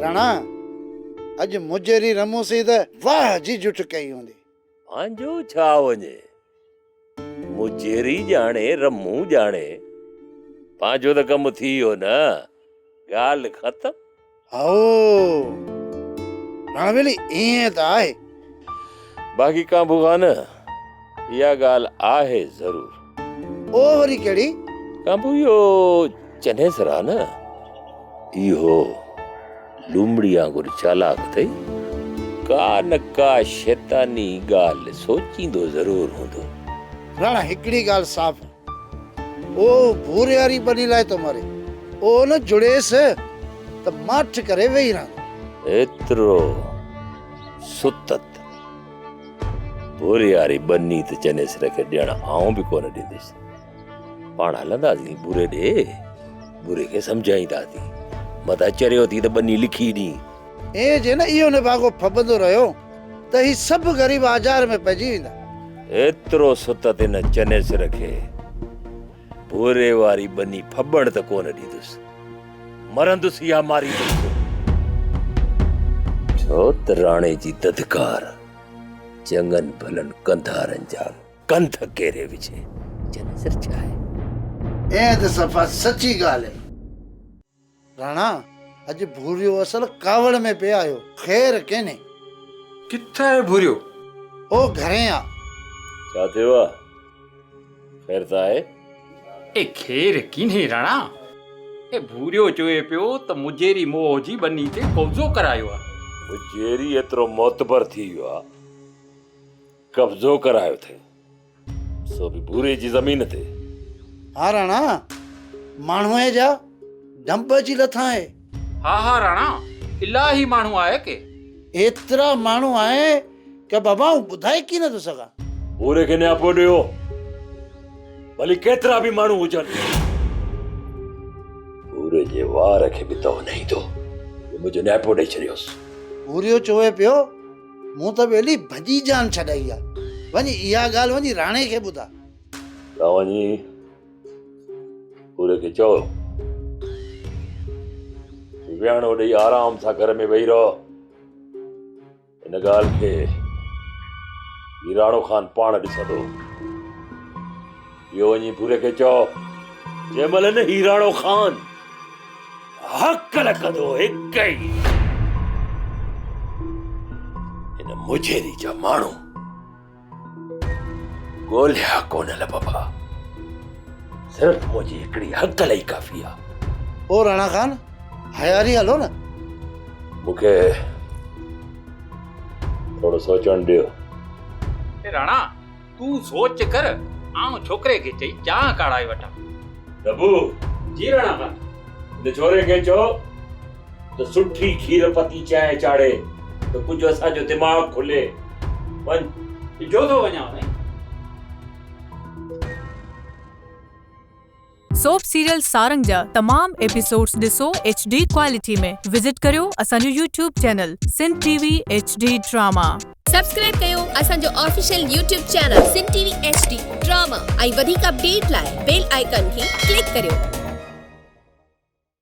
راڻا، اڄ مجيري رموسي ته واهه جي جٺ ڪئي هوندي. پنهنجو ڇا وڃي، مجيري ڄاڻي رمون ڄاڻي، پنهنجو ته ڪم ٿي ويو نه، ڳالهه ختم. هائو راڻا ٻيلي ائين ته آهي. باقي ڪانڀو خان اها ڳالهه آهي ضرور. او وري ڪهڙي؟ ڪانڀو اهو چنيسر آ نه، اهو لومڙي وانگر چالاڪ اٿئي، ڪا نه ڪا شيطاني ڳالهه سوچيندو ضرور هوندو. راڻا هڪڙي ڳالهه صاف آ، او ڀورياري ٻني لاء ٿو مري، او نه جڙيس ته ماٺ ڪري ويهي رهندو. ايترو ستت ڀورياري ٻني ته چنيسر کي ڏيڻ آئون به ڪونه ڏيندس. پاڻ هلنداسين ڀوري ڏي، ڀوري کي سمجهائينداسين، متان چريو ٿي ته ٻني لکي ڏين. ائين جي نه اهو نڀاڳو ڦٻندو رهيو ته هي سڀ غريب آزار ۾ پئجي ويندا. ايترو ستت هن چنيسر کي ڀوري واري ٻني ڦٻڻ ته ڪونه ڏيندس. مرندس يا ماريندس. ڇو ته راڻي جي دڌڪار چڱن ڀلن ڪنڌارن جا ڪنڌ ڪيري وجهي. چنيسر ڇا آهي؟ ائين ته صفا سچي ڳالهه آهي. راڻا، اڄ ڀوريو اصل ڪاوڙ ۾ پئي آيو، خير ڪينهي. ڪٿي آهي ڀوريو؟ او گهرين آ. ڇا ٿيو آ؟ خير ته آهي؟ اي خير ڪينهي راڻا، اي ڀوريو چوي پيو ته مجيري موهه جي ٻني تي قبضو ڪرايو آ. مجيري ايترو معتبر ٿي ويو آ، قبضو ڪرايو اٿئي. سو به ڀوري جي زمين تي. ها راڻا، ماڻهوء جا ڊنب اچي لٿا آهي. ها ها راڻا، الاهي ماڻهو آهي ڪي. ايترا ماڻهو آهي ڪه بابا آئون ٻڌائي ڪين ٿو سگهان. ڀوري کي نياپو ڏيو، ڀلي ڪيترا به ماڻهو هجن. ڀوري جي وار کي به تئو نه ايندو جو منهنجو نياپو ڏئي ڇڏيوس. ڀوريو چوي پيو. مون ته ٻيلي ڀڄي جان ڇڏائي آ. وڃ اها ڳالهه وڃي راڻي کي ٻڌاء. تان وڃي پوري کي چئو ته ويهاڻو ڏئي آرام سان گهر ۾ ويهي رهو. ان ڳالهه کي هي راڻو خان پاڻ ڏسندو. اهو وڃي پوري کي چئو جنهن مهل نه هي راڻو خان حق لکندو هڪ ئي هن مجيري جا ماڻهو ڳوليا ڪونه لڀبا صرف منهنجي هڪڙي حق لئي ڪافي آ. او راڻا خان هياري هلو نه. مون کي ٿورو سوچڻ ڏيو. اي راڻا تون سوچ ڪر، آئون ڇوڪري کي چئي چانهه ڪاڙهائي وٺان. دبو! جي راڻا خان. هن ڇوري کي چئو ته سٺي کير پتي چانهه چاڙهي ته ڪجهه اسان جو دماغ کلي. وڃ. اجهو ٿو وڃان سائين. سوپ سيريل سارنگ جا تمام ايپيسوڊز ڏسو ايڇ ڊي ڪوالٽي ۾ وزٽ ڪريو اسان جو YouTube channel Sindh T V H D drama. Subscribe ڪيو اسان جو official YouTube channel Sindh T V H D drama ۽ وڌيڪ اپڊيٽ لاء بيل آئيڪان کي ڪلڪ ڪريو.